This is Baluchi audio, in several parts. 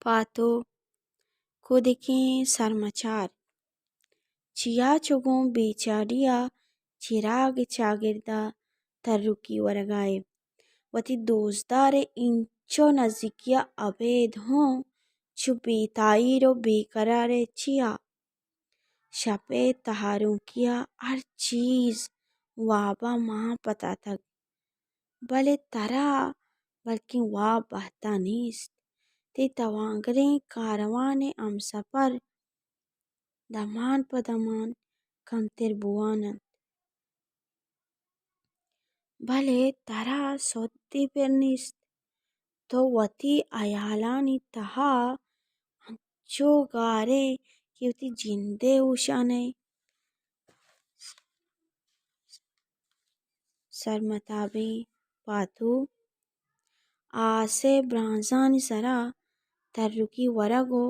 پاتو، کدکیں سرمچار۔ چیا چو گوں بیچاری ءَ چراگ ءِ چاگرد ءَ ترکی ورگ ءَ ئے؟ وتی دوستدار ءِ اینچو نزیکی ءَ ابید ہوں چو بے تاہیر ءُ بے قرار ئے چیا؟ شپ ءِ تہارونکی ءَ ہر چیز واب ءَ مان پتاتگ، بلے ترا بلکیں واب بہتا نیست۔ تئی توانگریں کاروان ءِ ہمسفر دمان پہ دمان کمتر بوان انت۔ بلے ترا سدی پر نیست۔ تو وتی ہیالانی تہا انچو گار ئے کہ وتی جند ءِ ہوش ءَ نہ ئے۔ سرمتابیں پاتو، آس ءِ برانزانی سرا ترکی ورگ ءُ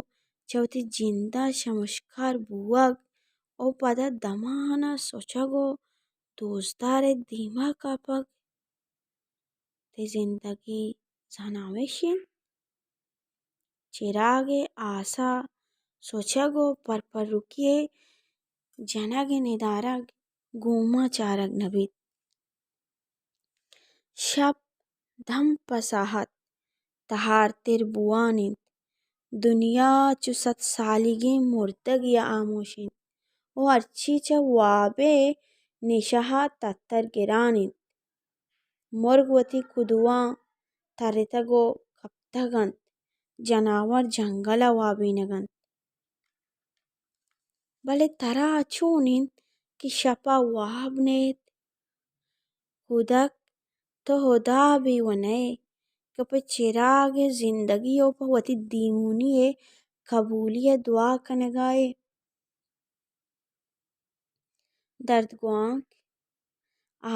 چہ وتی جند ءَ شمشکار بوگ ءُ پدا دمان ءَ سچگ ءُ دوستدار ءِ دیما کپگ۔ تئی زندگی زاناں ہمیش انت؟ چراگ ءِ آس ءَ سچگ ءُ پرپرکی ءِ جنگ ءِ ندارگ گوما چارگ نہ بیت۔ شپ دم پہ ساہت تہارتر بوان انت۔ دنیا چو صد سالیگیں مردگے ءَ ہاموش انت ءُ ہرچی چہ واب ءِ نشہ ءَ تتر گران انت۔ مرگ وتی کدواں ترتگ ءُ کپتگ انت، جناور جنگل ءَ وابینگ انت۔ بلے ترا چون انت کہ شپ ءَ واب نیت؟ کدک، تو ہدا بے و نئے کہ پہ چراگ ءِ زندگی ءُ پہ وتی دیمونی ءِ قبولی ءِ دعا کنگ ءَ ئے۔ دردگوانک،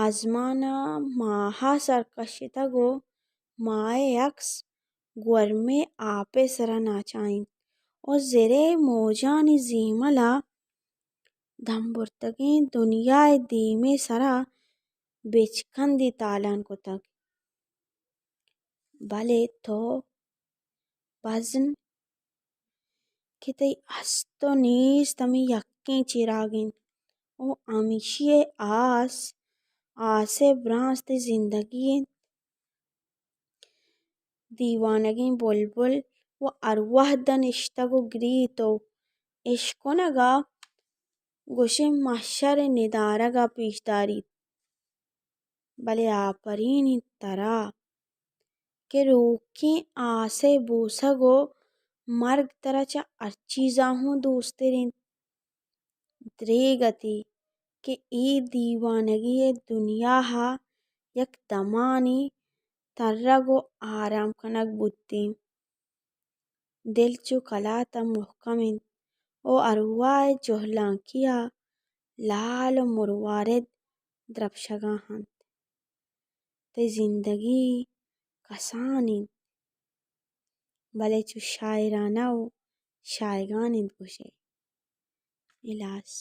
آزمان ءَ ماہ ءَ سر کشتگ ءُ ماہ ءِ عکس گورمیں آپ ءِ سرا ناچاں انت ءُ زر ءِ موجانی زیمل ءَ دم برتگیں دنیا ءِ دیم ءِ سرا بچکندے تالان کتگ۔ بلے تو بزن کہ تئی ہست ءُ نیست ہمے یکیں چراگ انت ءُ ہمیشی ءِ آس، آس ءِ برانز تئی زندگی انت۔ دیوانگیں بلبل ءُ ہر وہد ءَ نشتگ ءُ گریت ءُ اشکنگ ءَ گوشئے محشر ءِ ندارگ ءَ پیش داریت۔ بلے آپرین انت ترا کہ روکیں آس ءِ بوسگ ءُ مرگ ترا چہ ہر چیزا ہوں دوستر انت۔ دریگ اتی کہ اے دیوانگی ءِ دنیا ءَ یک دمانے ترگ ءُ آرام کنگ بوتیں۔ دل چو کلات ءَ مہکم انت ءُ ارواہ ءِ جہلانکی ءَ لال ءُ مروارد درپشگا انت۔ تئی زندگی کسان انت، بلے چو شاعرانہ ءُ شایگان انت گوشئے۔ ہلاس۔